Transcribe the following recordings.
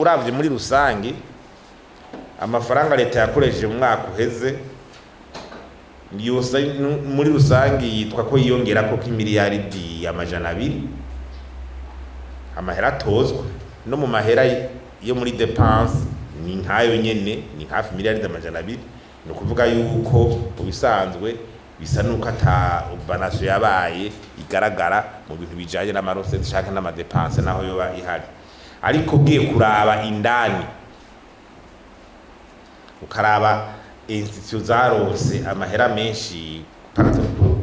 Uravye muri rusangi, amafaranga leta yakoresheje mu mwaka uheze yose muri rusangi yitwa ko yiyongerako k'imiliyaridi 200, amahera atozwa no mu mahera yo muri dépenses ni nkayo nyene, ni hafi miliyaridi 200. Ni ukuvuga yuko mu bisanzwe bisa nuko ata augmentation yabaye igaragara mu bintu bijanye n'ama recettes canke n'ama dépenses, naho yoba ihari. Ariko ugiye kuraba indani, ukaraba institution zaronse amahera menshi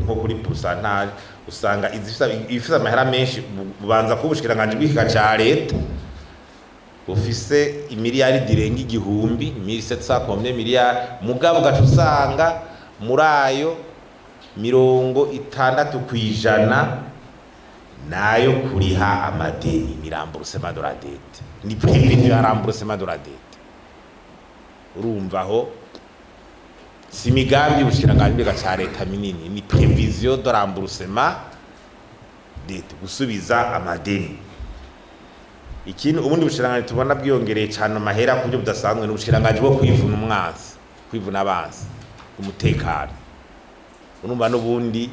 nko kuri pourcentage, usanga izifise amahera menshi bubanza kuba ubushikiranganji bw'ikigega ca leta, bufise imiliyaridi irenga 1000, 1700 combien miliyari. Mugabo ugaca usanga muri ayo 60% nayo kuriha amadeni, ni remboursement de la dette, ni prévision ya remboursement de la dette. Urumva aho si imigambi y'ubushikiranganji bw'ikigega ca leta minini, ni prévision de remboursement dette, gusubiza amadeni. Ikindi, ubundi bushikiranganji tubona bwiyongereye cane amahera ku buryo budasanzwe ni ubushikiranganji bwo kwivuna umwansi, kwivuna abansi, umutekano. Urumva n'ubundi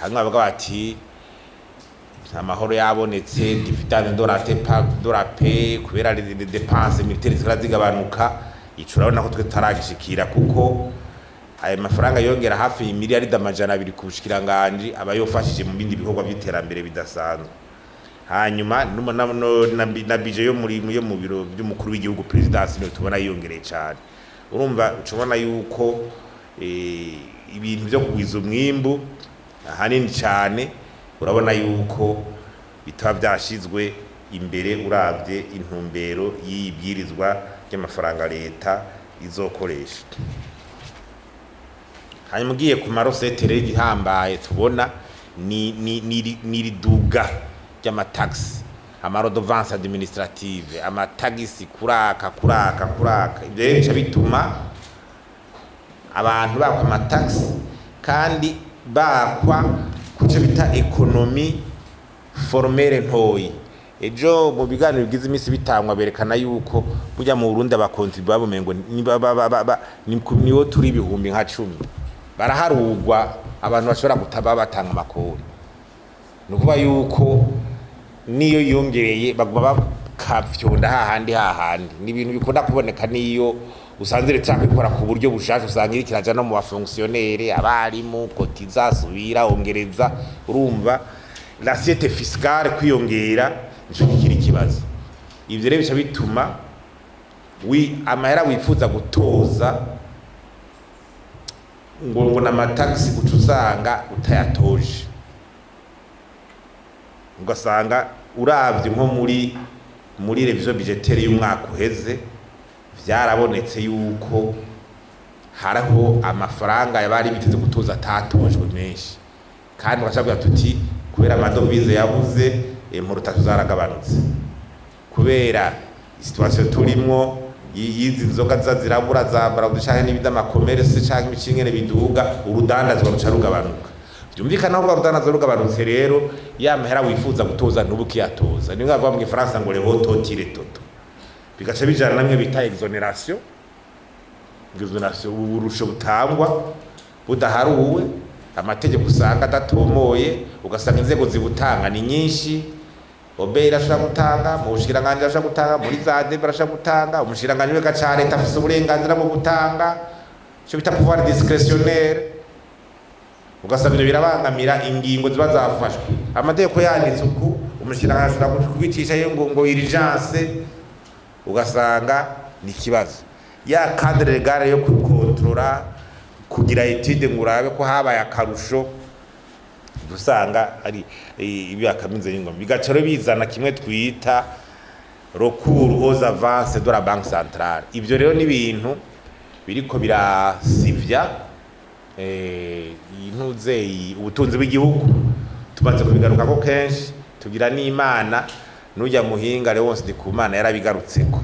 hamwe bavuga bati amahoro yabonetse, dividende de la paix, kubera les dépenses militaires zikora zigabanuka. Ico urabona ko twe tutaragishikira, kuko ayo mafaranga yongera hafi miliyaridi 200 ku bushikiranganji aba yofashije mu bindi bikorwa by'iterambere bidasanzwe. Hanyuma na budget yo mu biro by'umukuru w'igihugu, présidence, niyo tubona yiyongereye cyane. Urumva uca ubona yuko ibintu byo kugwiza umwimbu ahanini cyane urabona yuko bitaba byashizwe imbere uravye intumbero y'iyi bwirizwa ry'amafaranga leta izokoresha. Hanyuma ugiye ku ma recettes rero, igihambaye tubona ni riduga ry'ama taxes, ama redevances administratives, amatagisi kuraka kuraka kuraka. Ibyo rero bica bituma abantu bakwa ama taxes, kandi bakwa kuco bita économie formelle ntoyi. Ejo mu biganiro bigize iminsi bitangwa berekana yuko burya mu Burundi aba contribuables bumengo niwo turi nka 10,000 baraharugwa, abantu bashobora gutaba batanga amakori. Ni ukuvuga yuko niyo yongereye baguma bakafyonda hahandi hahandi. Ni ibintu bikunda kuboneka niyo usanze leta ikora ku buryo bushasha, usanga iriko iraja no mu ba fonctionnaires, abarimu, cotiza, subira ongereza. Urumva l'assiette fiscale kwiyongera nico kikiri ikibazo. Ivyo rero bica bituma amahera wifuza gutoza ngo n'ama taxes uca usanga utayatoje. Ugasanga uravye nko muri révision budgétaire y'umwaka uheze, vyarabonetse yuko hariho amafaranga yabari biteze gutoza atatojwe menshi, kandi ugaca tuti kubera ama devises yabuze, importations zaragabanutse, kubera situation turimwo yizi nzoga za zirabura za Brarudi canke n'ibindi, ama commerce canke ibicingene biduga, urudandazwa ruca rugabanuka. Vyumvikana ko urudandazwa rugabanutse rero, ya mahera wifuza gutoza ntubu ukiyatoza. Niyo bavuga mu gifaransa ngo le haut tire toto, bigaca bijana namwe bita exonération. Exonération, uburusho butangwa budaharuwe, amategeko usanga adatomoye, ugasanga inzego zibutanga ni nyinshi. OBR irashobora gutanga, mu bushikiranganji arashobora gutanga, muri za DB arashobora gutanga, umushikiranganji w'ikigega ca leta afise uburenganzira bwo gutanga, ico bita pouvoir discrétionnaire. Ugasanga ivyo birabangamira ingingo ziba zafashwe. Amategeko yanditse uku, umushikiranganji ashobora kubicishayo ngo urgence, ugasanga ni ikibazo. Ya cadre légal yo kukontorora, kugira étude ngo urabe ko habaye akarusho, usanga ari ibi akamize y'ingoma. Bigaca rero bizana kimwe twita recours aux avances de la Banque centrale. Ivyo rero ni ibintu biriko birasivya intuze ubutunzi bw'igihugu. Tumaze kubigarukako kenshi, tugira n'Imana n'ujya muhinga Leonce Ndikumana yarabigarutseko,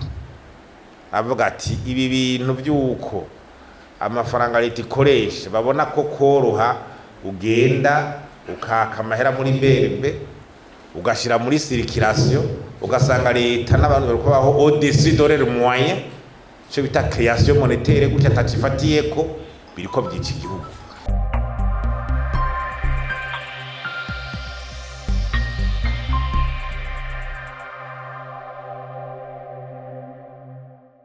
avuga ati ibi bintu by'uko amafaranga leta ikoresha babona ko koroha, ugenda ukaka amahera muri BRB. ugashira muri circulation, ugasanga leta n'abantu bariko baho au-dessus de leurs moyens, ico bita création monétaire gutya atacifatiyeko, biriko vyica igihugu.